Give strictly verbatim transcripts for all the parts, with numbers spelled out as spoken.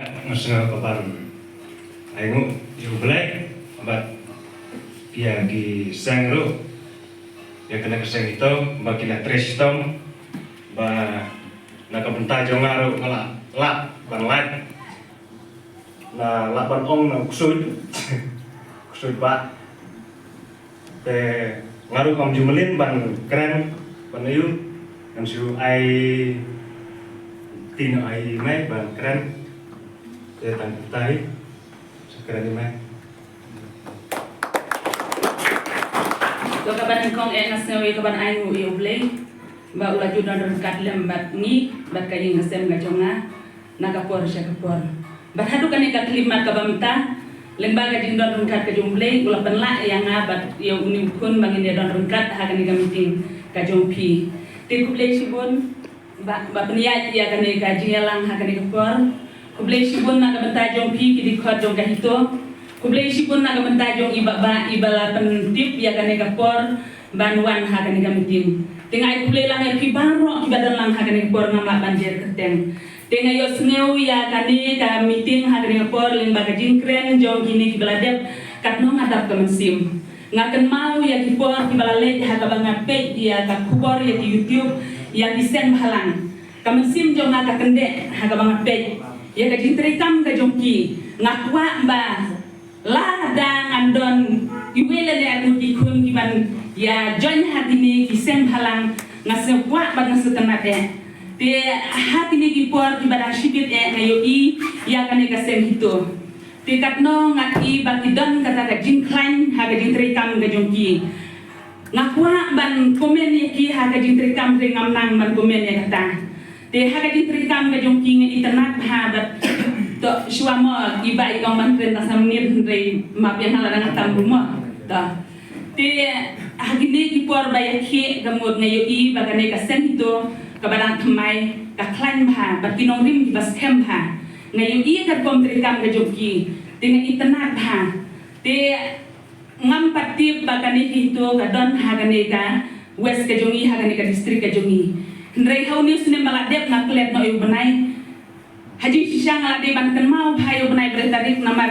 Nga sngew ka ban ai nguh ïa U Blei bad ïa ki seng ruh, ïa kane ka seng ito ba ki la trei shitom ba na ka bynta jong nga ruh nga la lah ban lait, la lah ban ong na u ksuid, ksuid ba. Te nga ruh kam ju mlien ban kren ban ayu, ngan shu ai tin ai mai ban kren. Te tang tai shu kren mai. To ka ban kong eh nga sngew ïa ka ban ai nguh ïa U Blei ba u la ju don ryngkat lem bad ngi bad ka ïing ka sem ka jong nga na ka por sha ka por. Bad haduh kane ka khyllipmat kaba mynta, lyngba ka jingdon ryngkat ka jong U Blei, u la pynlah ïa nga bad ïa une u khun ba ngin ïa don ryngkat ha kane ka meeting ka jong phi. Te khublei shibun ba, ba pynïaid ïa kane ka jingïalang ha kane ka por. Khublei shibun na ka bynta jong phi ki dkhot jong ka HITO. Khublei shibun na ka bynta jong i Bah Bah iba la pyntip ïa kane ka por ban wan ha kane ka meeting. Te nga ai khublei lang ïa phi baroh kiba don lang ha kane ka por, ngam lah ban jer kyrteng. Te nga ïohsngew ïa kane ka meeting ha kane ka por lyngba ka jingkren jong kine kiba la dep, katno nga dap ka mynsiem. Nga kynmaw ïa ki por kiba la leit ha kaba nga peit ïa ka khubor ïa ki YouTube, ïa ki seng bhalang. Ka mynsiem jong nga ka kyndeh ha kaba nga peit ïa ka jingtreikam ka jong ki. Nga kwah ba lada ngan don iwei lane arngut ki khun ki ban ïa join ha kine ki seng bhalang, nga sngewkwah bad nga sngewtynnat eh. Te ha kine ki por kiba dang shibit eh nga ïohi ïa kane ka seng HITO. Te katno nga i ba ki don kata ka jingkhlaiñ ha ka jingtreikam ka jong ki. Nga kwah ban comment ïa ki ha ka jingtreikam, te ngam nang ban comment ïa kata. Te ha ka jingtreikam ka jong ki nga itynnat bha bad to shuwa mo i Bah i ong ban kren tang san minit, hynrei map ïa nga lada nga tam ruh mo. To. Te ha kine ki por ba ïakhih ka mut nga ïohi ba kane ka seng HITO kaba dang thymmai ka khlaiñ bha bad ki nongrim kiba skhem bha. Nga ïohi ka rukom treikam ka jong ki. Te nga itynnat bha. Te ngam pat tip ba kane ka HITO ka don ha kane ka west ka jong ngi, ha kane ka district ka jong ngi. Hynrei ha une u snem ba la dep nga klet noh ïa u bnai. Ha jingshisha nga la dei ban kynmaw bha ïa u bnai ba lai tarik namar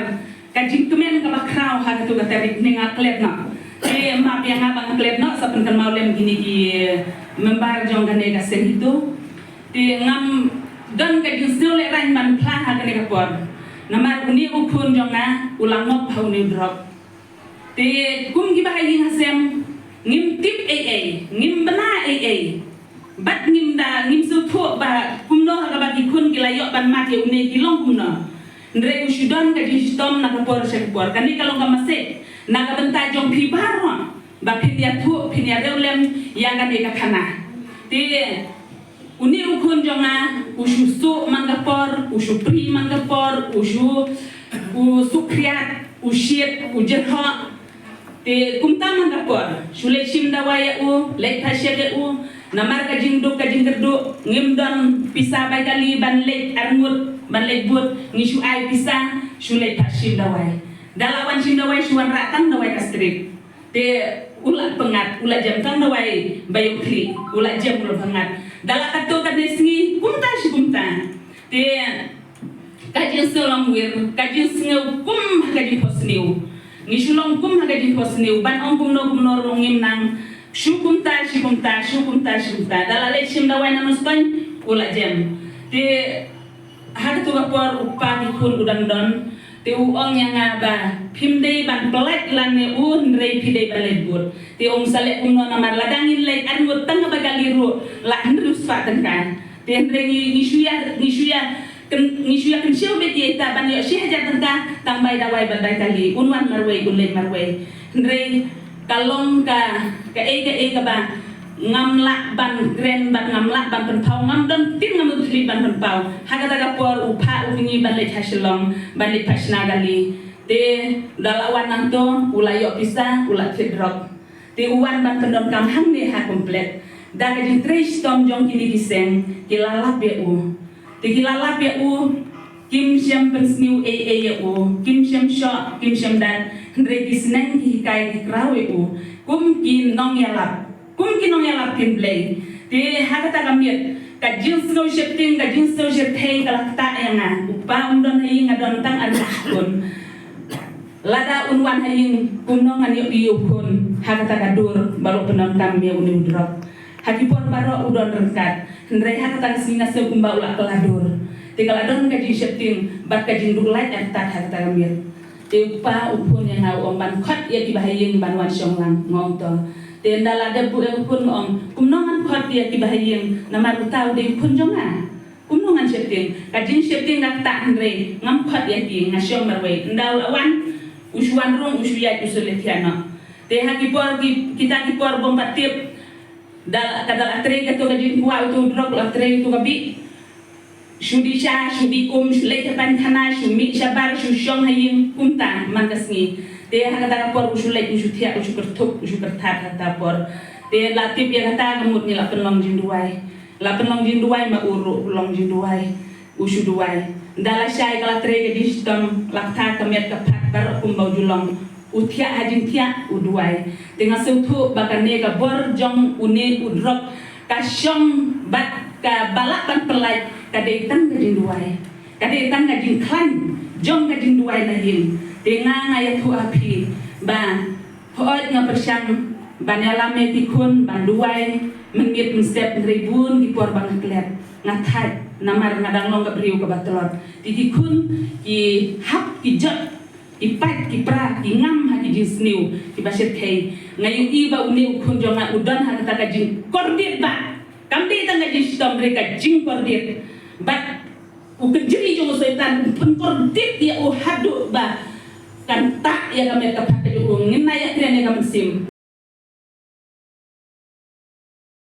ka jingkmen kaba khraw ha katu ka tarik ne nga klet noh. Te map ïa nga ba nga klet noh, sa pynkynmaw lem kine ki member jong kane ka seng HITO. Te ngam don ka jingsngew lehraiñ ban phla ha kane ka por. Namar une u khun jong nga u la ngop ha une u drok. Te kum kiba ha ïing ha sem ngim tip ei ei, ngim bna ei ei. Bad ngim da, ngim sngewthuh ba kumno ha kaba ki khun ki la ïoh ban mad ïa une, ki long kumno. Hynrei u shu don ka jingshitom na ka por sha ka por. Kane ka long ka message na ka bynta jong phi baroh ba phin ïathuh, phin ïarem lem ïa kane ka thana. Te une u khun jong nga u shu suh man ka por, u shu pri man ka por, u shu, u shu khriat, u shit, u jyrhoh. Te kumta man ka por, shu leit shim dawai ïa u, leit phah shep ïa u. Namar ka jingduk ka jingkyrduh, ngim don pisa bai kali ban leit arngut, ban leit booth, ngi shu ai pisa, shu leit phah shim dawai. Da la wan shim dawai, shu wanrah tang dawai ka strip. Te u la pyngngad, u la jem tang dawai ba ïoh khlieh, u la jem, u la pyngngad. Da la katto katne sngi kumta shi kumta. Te ka jingsngew lamwir, ka jingsngew kum ha ka jingphohsniew. Ngi shu long kum ha ka jingphohsniew, ban ong kumno kumno ruh ngim nang. Shu kumta shi kumta, shu kumta shi kumta. Da la leit shim dawai na Nongstoiñ, u la jem. Te ha katu ka por u kpa ki khun u dang don. Te u ong ïa nga ba phim dei ban pynlait lan ïa u, hynrei phi dei ban leit booth. Te ong sa leh kumno namar lada ngin leit arngut tang bai kali ruh la hynriew spah tyngka. Te hynrei ngi, ngi shu ïa, ngi shu ïa kyn-, ngi shu ïa kynshew beit ïa ita ban ïoh shi hajar tyngka tang bai dawai bad bai kali. Un wan marwei, un leit marwei. Hynrei ka long ka, kaei kaei kaba ngam lah ban kren bad ngam lah ban pynpaw, ngam don ktien, ngam don thylliej ban pynpaw. Ha kata ka por u phah u kñi ban leit ha Shillong, ban leit phah shna kali. Te da la wan nangto u la ïoh pisa, u la thied drok. Te u wan ban pyndonkam hangne ha complex. Da ka jingtrei shitom jong kine ki seng ki la lap ïa u. Te ki la lap ïa u, kim shym pynsniew ei ei ïa u, kim shym shoh, kim shym dat, hynrei ki sneng ki hikai ki kraw ïa u kum ki nongïalap, kum ki nongïalap ktien Blei. Te ha kata ka miet ka jingsngew sheptieng, ka jingsngew shyrkhei ka la ktah ïa nga. U Pa um don ha ïing, nga don tang ar ngut khun. Lada un wan ha ïing, kumno ngan ïoh ïa u khun ha kata ka dur ba la pyndonkam ïa une u drok. Ha ki por baroh u don ryngkat, hynrei ha kata ka sngi nga sngew kumba u la kylla dur. Te ka la don ka jingsheptieng bad ka jingduh lait artat ha kata ka miet. Te u kpa u phone ïa nga, u ong ban khot ïa kiba ha ïing ban wan shong lang. Nga ong to. Te ynda la dep buh ïa ka phone nga ong, kumno ngan khot ïa kiba ha ïing, namar uta u dei u khun jong nga. Kumno ngan sheptieng? Ka jingsheptieng ka ktah, hynrei ngam khot ïa ki, nga shong marwei. Ynda u la wan, u shu wan rung, u shu ïaid, u shu leit thiah noh. Te ha ki por ki, kita ki por bym pat tip, da, ka da la trei kato ka jingkwah, uto u drok, la trei uto ka bih. Shu dih sha, shu dih um, shu leit ha pynkhana, shu mih shabar, shu shong ha ïing, kumta man ka sngi. Te ha kata ka por u shu leit, u shu thiah, u shu kyrthuh, u shu kyrthat ha kata ka por. Te la tip ïa kata ka mut ngi la pynlong jingduwai. La pynlong jingduwai, ma u ruh u long jingduwai, u shu duwai. Ynda la shai ka la trei ka jingshitom, la kata ka met ka phad baroh kumba u ju long. U thiah ha jingthiah, u duwai. Te nga sngewthuh ba kane ka bor jong une u drok ka shong bad kaba lah ban pyllait, ka dei tang ka jingduwai. Ka dei tang ka jingkhlaiñ jong ka jingduwai na ïing. Te nga, nga ïathuh ha phi ba hooid nga pyrshang ban ïalam ïa ki khun, ban duwai mynmiet mynstep, hynrei bun ki por ba nga klet, nga thait, namar nga dang long ka briew kaba tlot. Te ki khun ki hap, ki jot, ki pait, ki pra, ki ngam ha ki jingsniew kiba shyrkhei. Nga ïohi ba une u khun jong nga u don ha kata ka jingkordit ba kam dei tang ka jingshitom, hynrei ka jingkordit. Bad u kynjri jong u Soitan u pynkordit ïa u haduh ba kan tah ïa ka met ka phad ka jong u, ngin ïa kren ïa ka mynsiem.